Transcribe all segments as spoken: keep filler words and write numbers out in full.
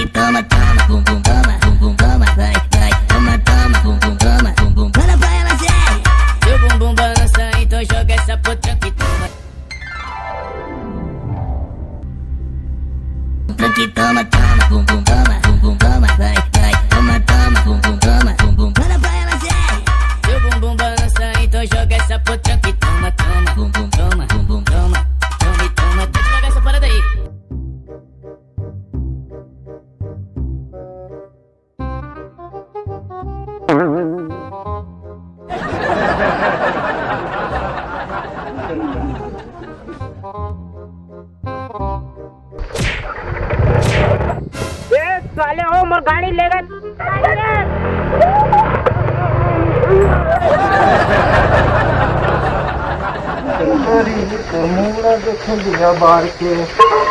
Toma, toma, bumbum, toma, bumbum, toma, vai, vai, toma, toma, bumbum, toma, bumbum, manda pra ela, Zé. Seu bumbum balança, então joga essa potranca e toma. Tranque, toma, toma, bumbum, toma, bumbum, toma, vai, vai, toma, toma, bumbum, toma, bumbum, manda pra ela, Zé. Seu bumbum balança, então joga essa potranca e toma, toma, bumbum, toma, bumbum, toma, toma, toma. Deixa eu jogar essa parada aí. ए, साले हो, मोर गाड़ी ले गए। गोरी, तोर मुंह ला देखो दिया बार के,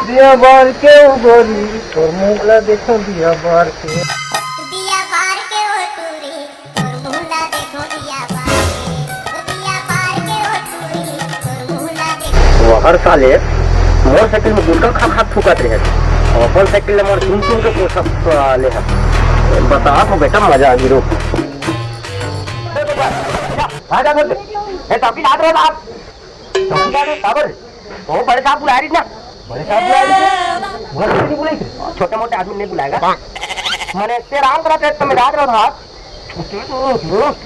दिया बार के, ओ गोरी, तोर मुंह ला देखो दिया बार के। दिया बार के ओ टूरी, तोर मुंह ला देखो दिया बार के, ओ दिया बार के ओ टूरी, तोर मुंह ला देखो। वो हर साले मोर साइकिल में गुटखा खा खा थूकत रहे, अपन साइकिल ला मोर चुन चुन के पोछत साले ह। बता तो बेटा, मजा आ गिरो। भागा घर से। ए, चौकीदार रहे आप। चौकीदार रहे, काबर? ओ, बड़े साहब बुलाए रहिस ना। बड़े साहब बुलाए रहिस ना। मोला कइसे नहीं बुलाइस रे? छोटे मोटे आदमी नहीं बुलाएगा। मने, ते आराम करा, ते तो मैं जात रहा था। हम्म,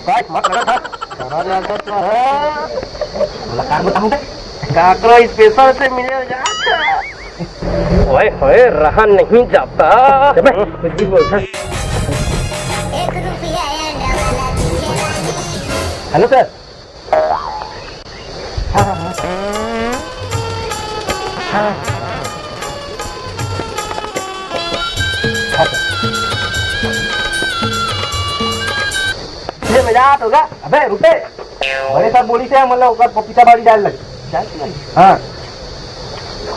बस, मत लगा था। करा जाता तो है। बोला, कार बताऊं बे? काकरो स्पेशल से मिले हो जाता। ओए होए, रहा नहीं जाता। अबे, कुछ भी बोलता। एक रुपया अंडा वाला दिखेगा नहीं। Hello sir. हाँ, हाँ, हाँ। हाँ। हाँ, सर। ये मजा आता होगा। अबे, रुपए। बड़े साहब बोली से, मतलब, ओकर पपीता बाड़ी डाल लगे। डाल लगे? हाँ।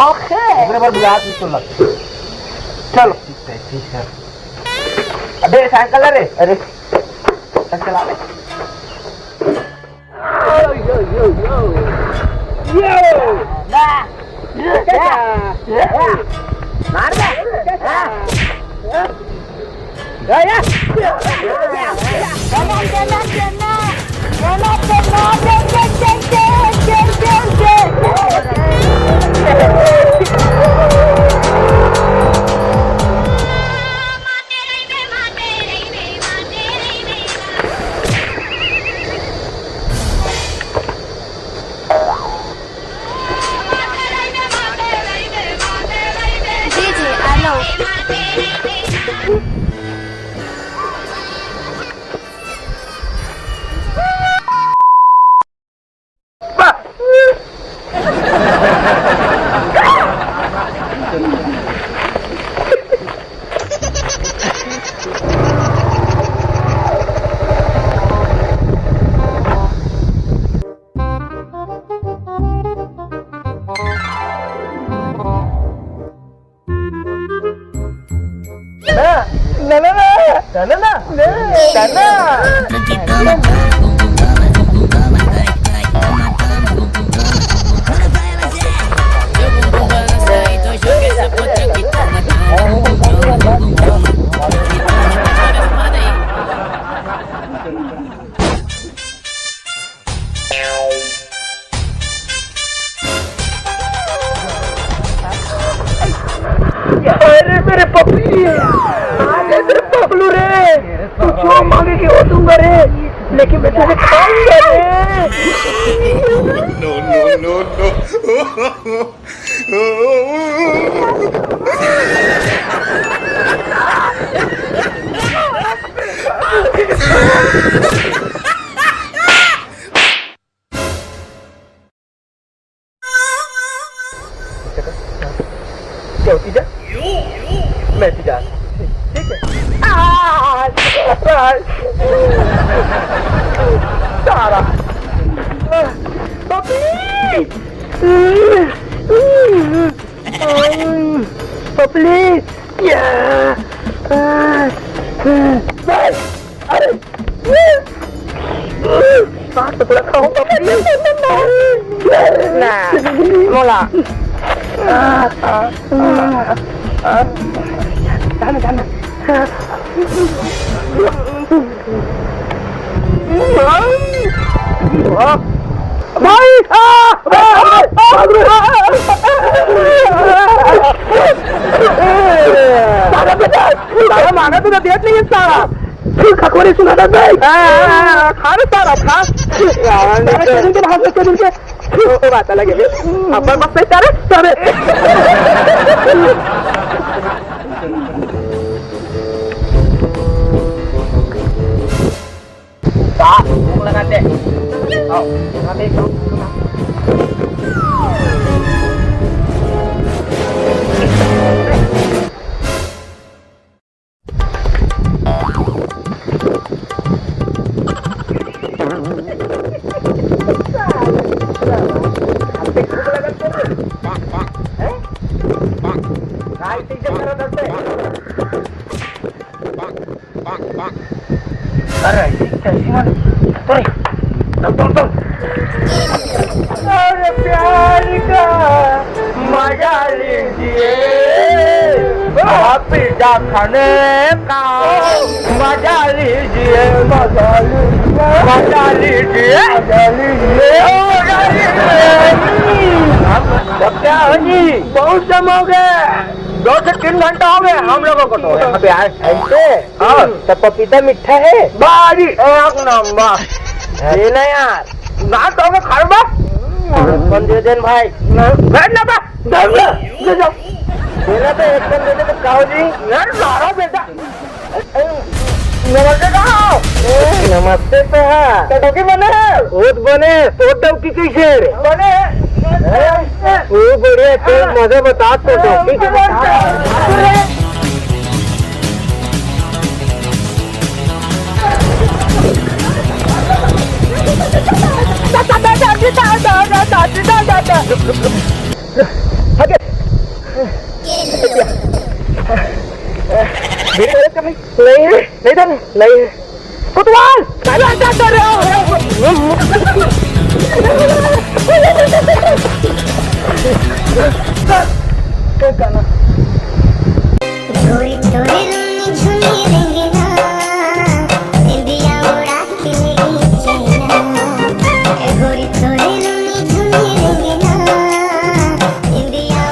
ओके। ओकरे बर बुला के तो लग। चलो। ठीक है, ठीक है। अबे, साइकिल रे। अरे। चल, चला ले। Yo, yo, yo, yo. Yo! मार दे। जी, जी, आ लो। अरे मेरे पपली, अरे मेरे पपलू रे, तू जो मांगेगी वो दूंगा रे, लेकिन मैं तुझे खाऊंगा रे। No, no, no, no। क्या होती जा? मैं तो जा। ठीक है। आ, आ, सारा। पपली! पपली! या! बस! अरे! बात तो पूरा खाऊंगा। ना, मोला। जाना, जाना। भाई, आ, आ, आ, आ, आ, आ, साला बेटा, साला मांगा तो देत नहीं है साला। फिर खखोरी सुना था भाई। आ, आ, आ, खा रे साला, खा। साला के दिन के भाषा के दिन के। ओ, ओ, बात अलग है। अपन बस नहीं सारे, सारे। का भूख लगाते? आओ, यहाँ पे एक अरे, कैसी वाली? अरे, दम, दम, दम। अरे, प्यार का मजा लीजिए, पिज्जा खाने का मजा लीजिए, मजा लीजिए, मजा लीजिए, मजा लीजिए। क्या है जी? बहुत समय हो गया, दो से तीन घंटा हो गया हम लोगों को तो यहाँ पे आए। ऐसे? हाँ। तो पपीता मीठा है? भारी, एक नंबर। हाँ। ये ना यार, ना तो मैं खाऊंगा। कौन दे देन भाई? बैठ ना बा, दे दे, दे दे। मेरा तो एक कम दे दे तो कहो जी। यार, लारो बेटा। नमस्ते कहो। नमस्ते पहा। तो डौकी बने है? बहुत बने, तो डौकी कैसे रे? बने। वो बढ़िया, तो मजा बता तो डौकी के बता। नहीं रे, नहीं था, नहीं है। कोतवाल! गोरी तोरे रूनी झुनी रेंगना, निंदिया उड़ा के ले गई चैना। गोरी तोरे रूनी झुनी रेंगना, निंदिया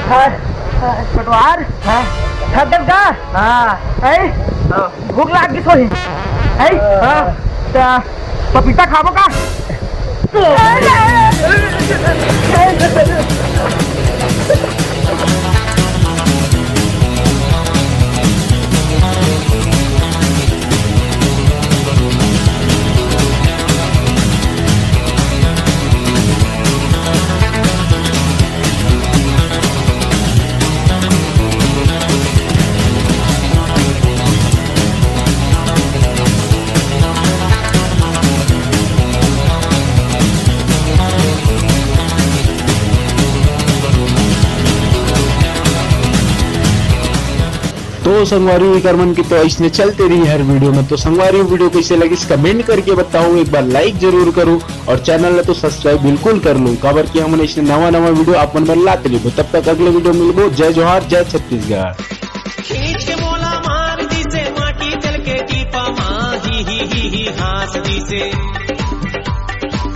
हाँ, हाँ, पटवार, हाँ। थक गए का? हाँ। हैं? हाँ। भूख लाग गई सोही। हैं? हाँ। हाँ। त पपीता खाबो का? तो संगवारी, एकर मन के तो अइसने चलते रही हर वीडियो में। तो संगवारी, वीडियो कैसे लगिस, कमेंट करके बताओ, एक बार लाइक जरूर करो और चैनल ला तो सब्सक्राइब बिल्कुल कर लो, काबर कि हमन अइसने नवा नवा वीडियो आप मन बर लाते रहिबो। तब तक अगले वीडियो मिलबो। जय जोहार, जय छत्तीसगढ़। खींच के मोला मार दिसे, माटी तेल के टीपा मा, ही, ही, ही, ही, हाँस दिसे।